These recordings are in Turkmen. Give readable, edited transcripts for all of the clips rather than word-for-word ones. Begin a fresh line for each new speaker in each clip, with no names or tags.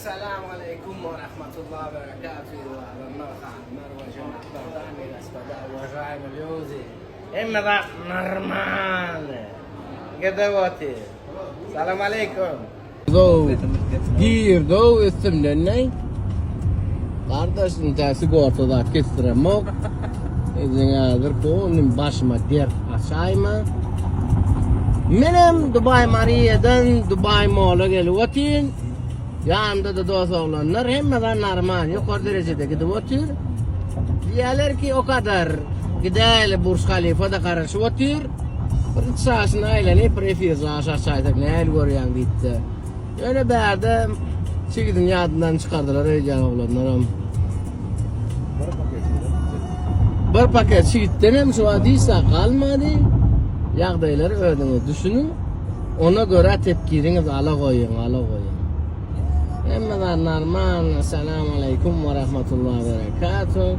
Essalamu aleýkum we rahmatullah we berekatuh adamlar hanymlar we jenaplar damy gospoda uwažaýmy lýudi hemme zat normalny gidip otyr Salam aleýkum. Gow girdow üstümden neý gardaş intä sigorta zat kesdiremok Eziň häzir polnym başyma dert açaýma Menem Dubai Mariýadan Dubai Mola gelip otyryn. Ýanymda-da dos oglanlar, hemme zat normal, ýokary derejede gidip otyr. Diýýärler ki, o kadar gidäýeli Burj Halifa-da garaşyp otyr. Bir iç çaşyny aýlanyp, bir efir jaş açaýsak nähili görýäň diýipdi. Ýöne bärde çigidini ýadyndan çykardylar öýdýän oglanlaram. Bir paket çigitden hem şu wagt hiç zat galmady. Ýagdaýlary özüňiz düşüniň. Ona görä tepkiriňiz ala goýuň, ala goýuň. Hemme zat normal. Assalamu aleýkum we rahmatullah berekatuh.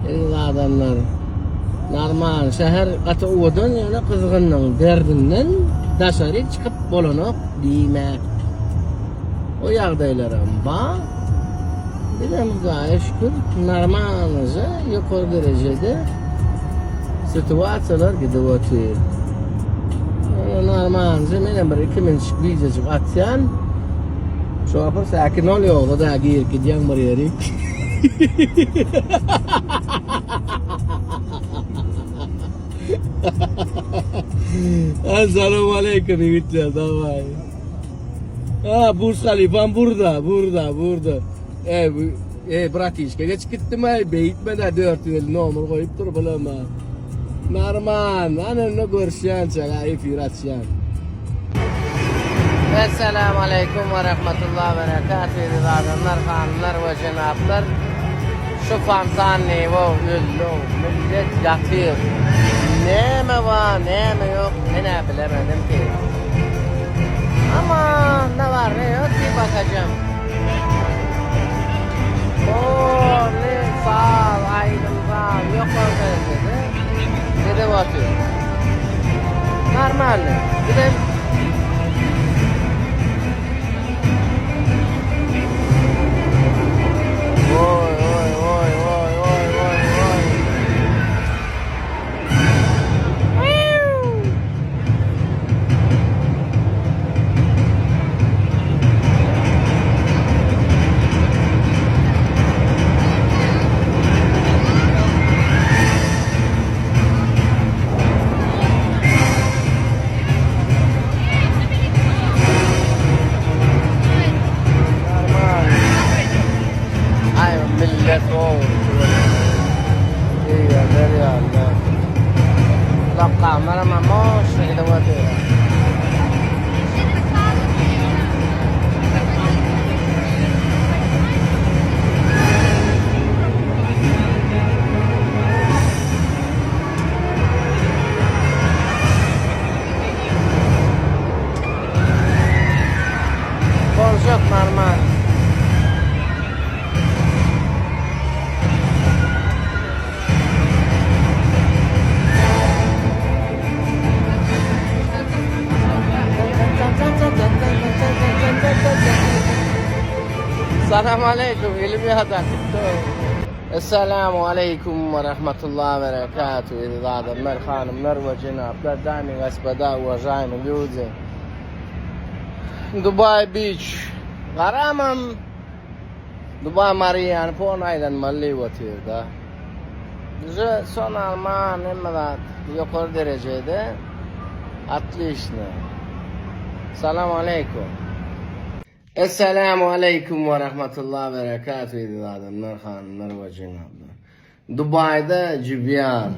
Eziz adamlar. Normal. Şäher gaty owadan ýöne gyzgynlygyň derdinden daşary çykyp bolanok diýme. O ýagdaýlaram bar. Bizem Hudaýa şükür normalnyja ýokary derejede situasiýalar gidip otyr. Ýöne normalnyja menem bir 2 minutjyk wideojyk atýan. Şoför säkin ol ýogsa da girip gidýän bir ýeri. Assalamu aleýkum ýigitler, daway. Ha, Burj Halifam burada, burada, burada. E, bu, e, bratişka geçip gitdim ay, beýtme de 450 nomer goýup dur bulama. Normal, ana ne görüşýänçä, efir açýan. Esselamu aleýkum we rahmetullah we berekatuh eziz adamlar, hanymlar we jenaplar. Şu fontan niwo öldi, millet ýatyr. Näme bar, näme ýok, men-ä bilemedim ki. Aman, ne bar, ne ýok diýip bakajam. Borly saz, aýdym saz ýokary derejede gidip otyr. Normalny. Bizem Oý, oý, oý, oý, oý, oý, oý. Ay millet o. Eýerler ýalylar. Lokgamlar ama moşna gidip otyr. Boljak normal. Salam aleýkum, elim ýadan tutdy. Essalamu aleýkum we rahmatullah we berekatuh, eziz adamlar, hanymlar we jenaplar, damy gospoda, uwažaýmy lýudi. Dubai Beach. Garamam Dubai Mariýany pon aýlanmaly diýip otyrda. Bize son alman hemme zat ýokary derejede. Otlişno. Salam aleýkum. Essalamu aleýkum we rahmatullah berekatuh eziz adamlar, hanymlar we jenaplar. Dubaýda jübýar.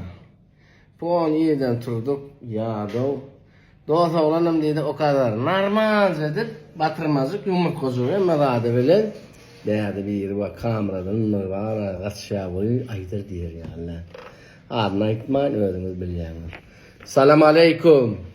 Pon irden turduk, ýadaw. Dos oglanam diýdi o kadar normalja edip batyrmajyk ýumurtgajygy hemme zady bilen bärde biri bar kameradan bar gaçýar goý aýdyr diýer ýaly. Adyny aýtman özüňiz bilýäňiz. Salam aleýkum.